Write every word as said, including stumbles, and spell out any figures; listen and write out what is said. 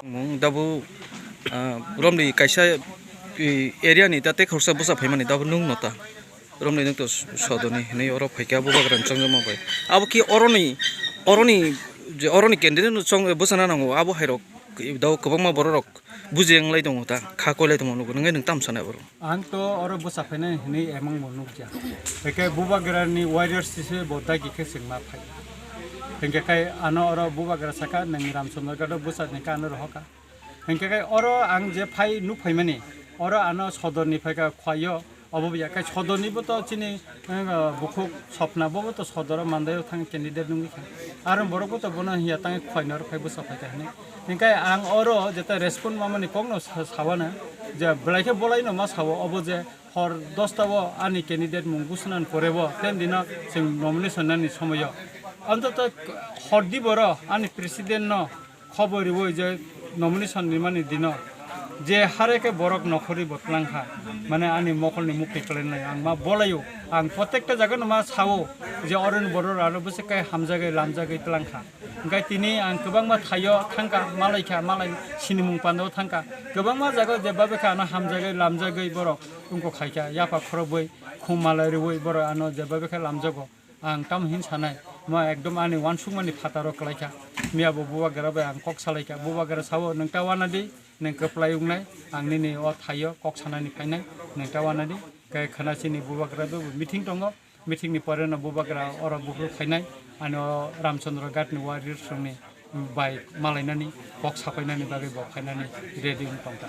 Mung dabu, ah, romni kaisa, eh, area ni ta tei khoroksa bwsa phaimani dabu nung no ta. Romni nung to sodoni hinwi oro phaikha bubagra ni chongjama bai. Abo ki oroni, oroni je oroni candidate no chong bwsana nango abo hairok dao kwbangma bororok buji wnglai tongo ta, kha koilai tongo nugo, nungwi nung tam sana borok. Ang to oro bwsa phainai hinwi emang bo nukya. Eke bubagra ni warriors sise bo dagi khe chwng ma phai. Hinkhe khai ano oro bubagra saka, "Nwng Ramchandra Gado bwsa ni kha ano rohoka." Hinkhe khai oro ang je phai nuk phaimani, oro ano sodor ni phaika khwaio, obo ya khai sodor ni bo to chini, eh, bukhuk Sopna bo bo to sodoro mandaio thang candidate nungwi kha. Aro borok bo to bono hiya tang khwaino oro phai bwsa phaika hinwi. Hinkhe ang oro jeta respond mamani kokno sa-, sawana je belai khe bolaino ma sao obo je hor dosta o ani candidate mung gusnan pore bo ten dino chwng nomination nani somoyo. Antoto hor di boro ani president no khobor riwi je nomination rimani dino je hare khe borok nokhorwi bo twlang kha, mane ani mokolni mukti kwlainai ang ma bolaio. Ang protekta jagano ma sao je oroni borok rano bwswk khe hamjagwi lamjagwi twlang kha. Hwnkhe tini ang kwbangma thaio thangkha, malaikha, malai sinimung pandao thangkha. Kwbangma jaga jeba bwkha ano hamjagwi lamjagwi borok wngkok khaikha, yapha khorobwi khum malai rwwi borok ano jeba bwkha lamjago. Ang tamo hin sanai, ma ekdom ani uansukmani phataro kwlaikha. Miya bo bubagra bai ang kok salaikha, bubagra sao, "Nwng ta uanadi, nwng kwplai wngnai, ang nini o thaio kok sanani phainai, nwng ta uanadi." Khe khwna chini bubagra bo meeting tongo, meeting ni pore no bubagra oro buphuru phainai, ani o Ramchandra Ghat ni warriors rokni bai malainani, kok sapainani bagwi bo phainani ready wng tongkha.